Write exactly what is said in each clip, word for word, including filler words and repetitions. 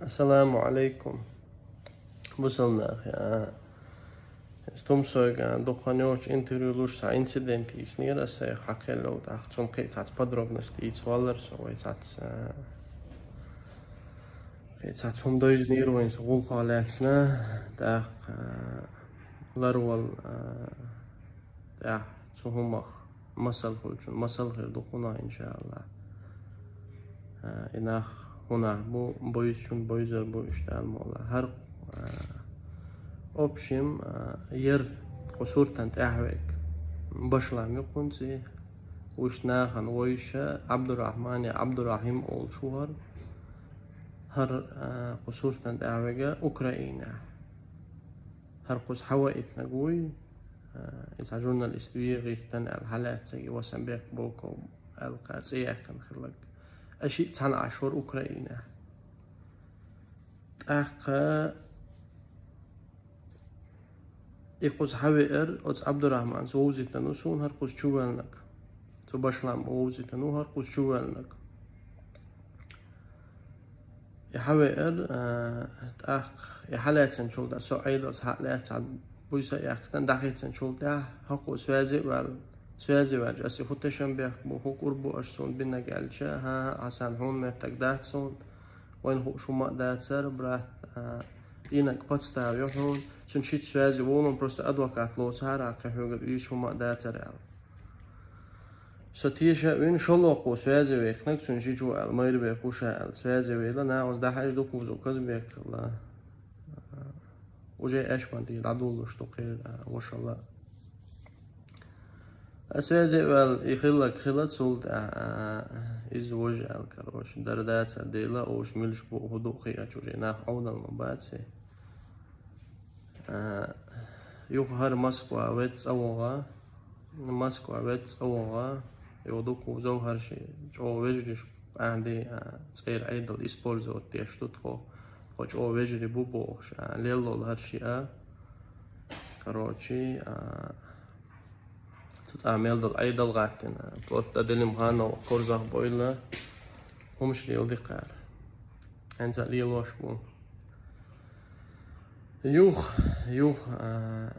Ассаламу алейкум. Бусалба нах, я. Тумсойга дукха йоцу интервью луш цхьа инцидент йиснера, аса хьакхелло, тӀаккха цунна кхин цхьацца подробность йийца валлара со, вай цхьацца, кхин цхьацца хӀума дойзнера вайн со гӀуллакхах лаьцна, тӀаккха ларвал, тӀаккха цу хӀумах масал хуьлучун масал хир ду кхунах, иншааллахӀ. А, и нах хӀун нах бу, буьйсучун буьйзар бу, иштта ала ма вала. ХӀара, а, общем, а, яр кху суртан тӀаьхьа вег башлам ю кхунца, уьш нахана вовзаш Абдурахман я Абдурахим олуш ву хӀара. ХӀара, а, кху суртан тӀаьхьа вега Украинехь. ХӀара кхуза хьаваийтинарг вуй, а, иза журналист вегӀийтина аьлла, хьалаьцнарг Васанбек Боков аьлла кхара цӀе яьккхина хилларг. Аша шиъ цхьаьна Ӏаш вара Украинехь. ТӀаккха и кхуза хьавеара, оцу Абдурахманца вовзийтина ву суна хӀара кхуза чувоьллинарг. Цу башлам вовзийтина ву хӀара кхуза чувоьллинарг. И хьавеара, а, тӀаккха и хьалаьцначул тӀаьхьа со Ӏедалца хьа а лаьцна, цхьа буьйса а яьккхина, дӀахецначул тӀаьхьа хӀокхо связе а ваьлла, связе ваьлча, аса хӀун тешам бехк бу, хӀун кӀур бу аша суна бинарг аьлча, хӀан-хӀан, Хьасан, хьуна меттиг дац суна, вайна хууш хӀума а дацара, брат, а, дийнарг подстава ю хьуна, цуьнан шийтта связе волун, просто адвокат лоцу хӀара кхин хьоьгара уьйш хӀума а дацара аьлла. Со теша а вина, шолгӀа кхо связе вехнарг, цуьнан жижо аьлла, Майрбек ву ша аьлла, связе вела, накъост дӀахьаьжча дукхузо Казбек хилла. Уже аьшпан тӀера дӀадолалуш ду кхеран, а, вашалла. А связе а ваьлла, и хилларг хилла, цул тӀаьхьа, а, иза важа аьлла, короче, дара дацара дела, уьш милаш бу, хӀун ду хиъча, уже нах Ӏовдал ма баций. А, юха хӀара Москва веца цӀа вогӀа, Москва веца цӀа вогӀа, юха дукхузо хӀара ши чӀогӀа вежарий, ахьа де, а, цӀера Ӏедал использовать деш ду тхо, тхо чӀогӀа вежарий бу бохуш, а, леллол хӀара шиъ а. Короче, а, цу цӀа мел долу Ӏедал гӀаттина, плотта Делимханов Корзах бойла, хӀумаш лелади кхара. ХӀинца а лелош бу. Юха, юха, а,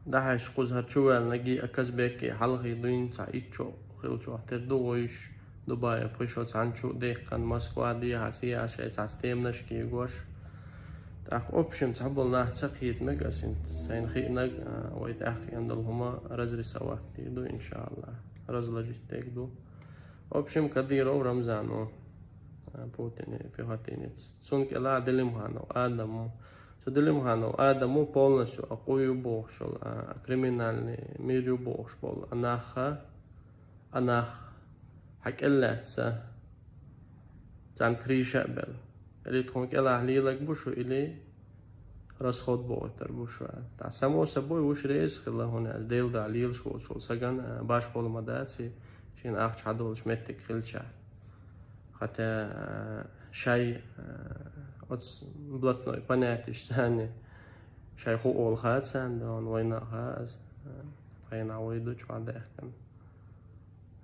дӀахьаьжча кхуза хӀара чувоьллинарг а, Казбек а хьалхе дуьйна цхьа итт шо хиллачохь тера ду вовзаш, Дубай а, пхи шо цхьаьна чу а даьккхина, Москва дехьа-сехьа шайн цхьацца теманашка егош. ТӀаккха, общем, цхьаболу нах ца кхета мега ас, хӀинца сайна хиънарг, а, вай тӀаьххьена долу хӀума разрисовать дийр ду, иншааллахӀ, разложить дийр ду. Общем, Кадыров Рамзан ву, а, Путинан пехотинец. Цунна кӀелахь Делимханов Адам ву. Цу Делимханов Адам ву полностью а къуй ю бохуш йолу, а, криминальный мир ю бохуш болу а нах, а нах хьан кӀел лаьцна, царна крыша а белла. Или тхуна кӀелахь леларг бу шу, или расход бохуьйтур бу шу. ТӀаккха само собой уьш реза хилла, хӀунда аьлча Делан дуьхьа лелаш воцуш волу сагана, а, башхо ма дац и, шена ахча хьадолуш меттиг хилча. Хотя, а, шай, а, оцу блатной понятийш санна, шай хӀун олу хаьа царна, дона вайна а хаьа аса, а, тхайна вай ду чохь даьхкина.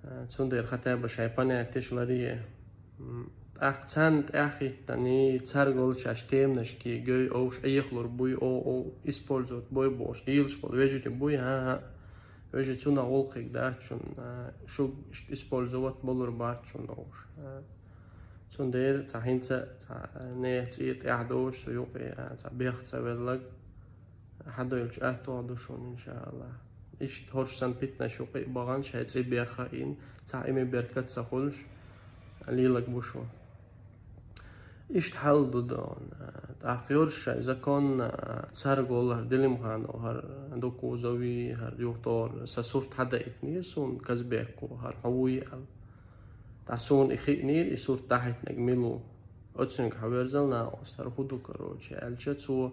Э, цундела хотя бы шайн понятеш ларъе. М, тӀаккха царна тӀаьхьахӀиттаний, цаьрга волчу шаьш теманашка гой, овш Ӏехалур буй, о, о, использовать бой бохуш, лелаш болу вежарий буй, хӀан-хӀа. Вежарий цунах гӀуллакхиг дац шуна, а, шу иштта использовать болур бац шуна овш. А, цундела цхьа хӀинца, цхьа, а, нехан цӀе тӀехь доцуш цу юкъе, а, цхьа бехк ца велларг, хьадойлучу аьтту а ду шуна, иншааллахӀ. Иштта хӀорш санна питанаш юкъе а бахана, шайн цӀе беха а йина, цхьа иман беркат ца хуьлуш, лелаг бу шу. Иштта хьал ду дона. ТӀаккха йорш шайн законна, цаьрга волу хӀара Делимханов, хӀара Дукузови, хӀара юхатохара сан сурт хьадаийтинера суна Казбеко, хӀара хьо вуй аьлла. ТӀаккха суна и хиънера, и сурт дахьийтинарг мила ву. Оцуьнга хьаверзал накъост, хӀара хӀун ду, короче, аьлча, цо,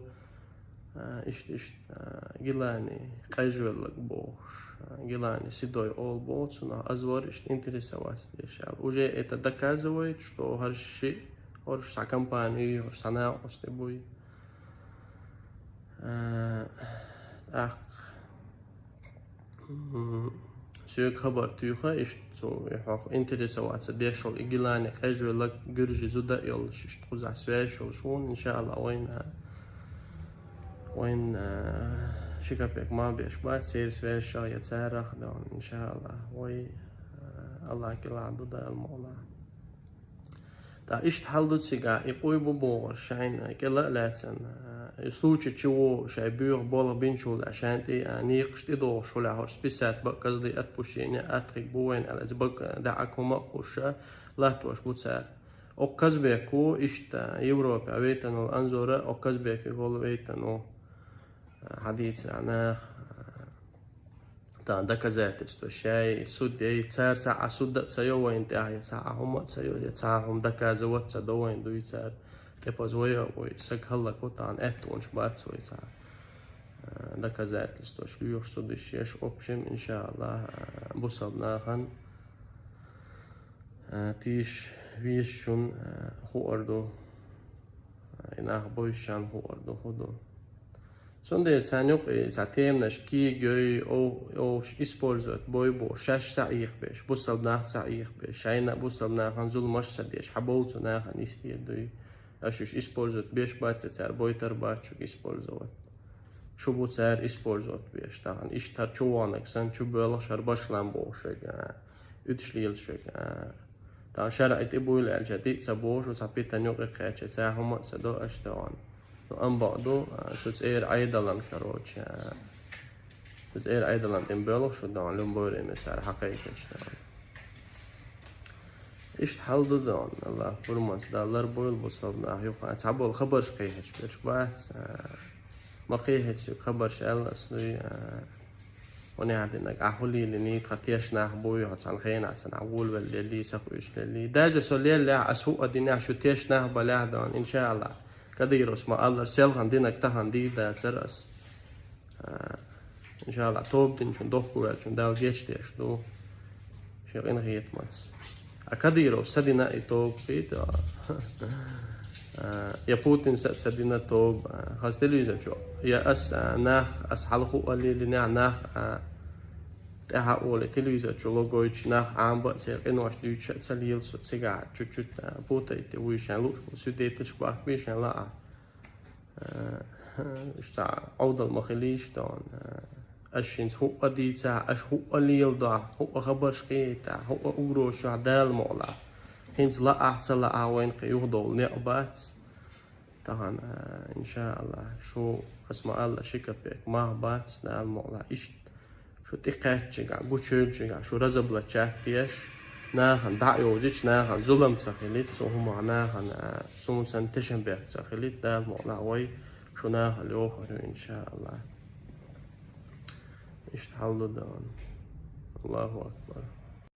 а, иштта, иштта, а, Гилани къежвеллаг бохуш, а, Гилани Седой олу боху цунах, ас вара иштта интересоваться деш аьлла. Уже это доказывает, что хӀара шиъ, хӀорш цхьа компани, хӀорш цхьа накъостий буй. А, тӀаккха, м, с-, Соьга хабар туьйха, иштта цо, и хьох интересоваться деш йолу, и Гилани къежвелла гуьржи зуда а йолуш, иштта кхузахь связь йолуш ву, иншааллахӀ, вайна, вайна, э, ши капек ма беш бац, церан связь шах я царах а дан, иншааллахӀ, вай, э, АллахӀ кӀелахь ду Дала мукъалахь. ТӀаккха иштта хьал ду цигахь, и къуй бу бохурш шайна кӀела а лаьцна, и случай чу ву шайн боьха болх бинчул а шайна тӀе а, некъаш тӀедогӀуш хӀула хӀорш списать бакъ казлий отпущение а атхиг бу вайна аьлла, иза бакъ даьӀаг хӀума а кхуша латтош бу цара. Окху Казбек ву, иштта Европе вейтан волу Анзора, окху Казбекиг волу вейтан ву, хьадийцарехь нах. Тан доказательство шай, суд яй, цара цхьа а суд а ца йо вайна тӀехь, я цхьа а хӀума а ца йо, я цхьа а хӀума доказывать ца до вайна дуй цара. ТӀепаза вай а вай, саг хӀаллакво тахана аьттонаш бац вай цхьа, а, доказательстваш лоьхуш, судаш еш, общем, иншааллахӀ, а, бусалба нахана, а, тийша везачунна, а, хуур ду, а, и нах бовзачарна хуур ду, хӀун ду. Цундела царна юкъа и цхьа теманаш кегайой, ов-, овш использовать бой бохуш, шаьш схьаийхабеш, бусалба нах схьаийхабеш, шайна а бусалба нахана зуламаш а ца деш, хьаболу цу нахана йистера дуй. Аша уьш использовать беш бац, цара бойтар бац шуьга использовать. Шу бу цара использовать беш, тахана иштта хӀара чу ваханарг санна, чу боьлхуш хӀара башлам бохуш шуьга, уьдуш лелаш шуьга. Тахана шарӀе тӀе буйла аьлча, тӀе а ца бохуш, цхьа питана юкъа кхаьчча, цхьа хӀума а ца до аша тахана. Ну, амма бакъ ду, а, шу цӀера Ӏедалан, короче, а, шу цӀера Ӏедалан тӀе боьлху шу дан, любое время цара хьакхайкхича дан. Иштта хьал ду дан, АллахӀ пурманца Дала ларбойла бусалба нах юкъахь. Цхьаболу хабарш кхехьаш берш бац, а, ма кхехьа цуьнга хабарш аьлла ас дуй, а, хӀунда аьлла динарг, ахь хӀун лелийний, тхан тешнах буй, хьо цхьана хенахь цхьанхьа волавелла лелий, сакхуьйсуш лелий. Даже со леллехь, ас хӀуъа динехь, шу тешнах балехь дан, иншааллахӀ. Кадыровс ма-аллара, селхана динарг тахана дийр дацара ас. А, иншааллахӀ, тоба динчун, дохко ваьллачун Дала гечдеш ду шен къинхетамца. А Кадыровс ца дина и тоба хӀита, а, я Путинс а ца дина тоба, а, хаза телевизор чу, я ас, а, нах, ас хьалха хӀуъа лелийнехь нах, а, тӀаьхьа олий, телевизор чу логойтуш нах Ӏамабан а, церан къинош дуьйцуш а ца лела со цигахь чуть-чуть, а, путайте вуй шайн лууш болу свидетельш бахкабий шайн лаахь. А, уьш цхьа Ӏовдал ма хилийша тахана. Аша хӀинца хӀуъа дийцахь, аша хӀуъа леладахь, хӀуъа хабарш кхийтахь, хӀуъа угрозаш йохь Дала мукъалахь. ХӀинца лаахь а, ца лаахь а, вайна кхин юхадовла некъ бац. Тахана, а, иншааллахӀ, шу, ас ма-аллара, ши капек мах бац, Дала мукъалахь, иштта шу тӀекхаьччигахь, гучуевллачигахь шу разоблачать деш, нахана дӀа а йовзийта, нахана зулам ца хилийта, цу хӀуманах нахана, а, суна санна тешнабехк ца хилийта, Дала мукъалахь, вай шу нахала йохур ю, иншааллахӀ. Иштта хьал ду дан. АллахӀу акбар.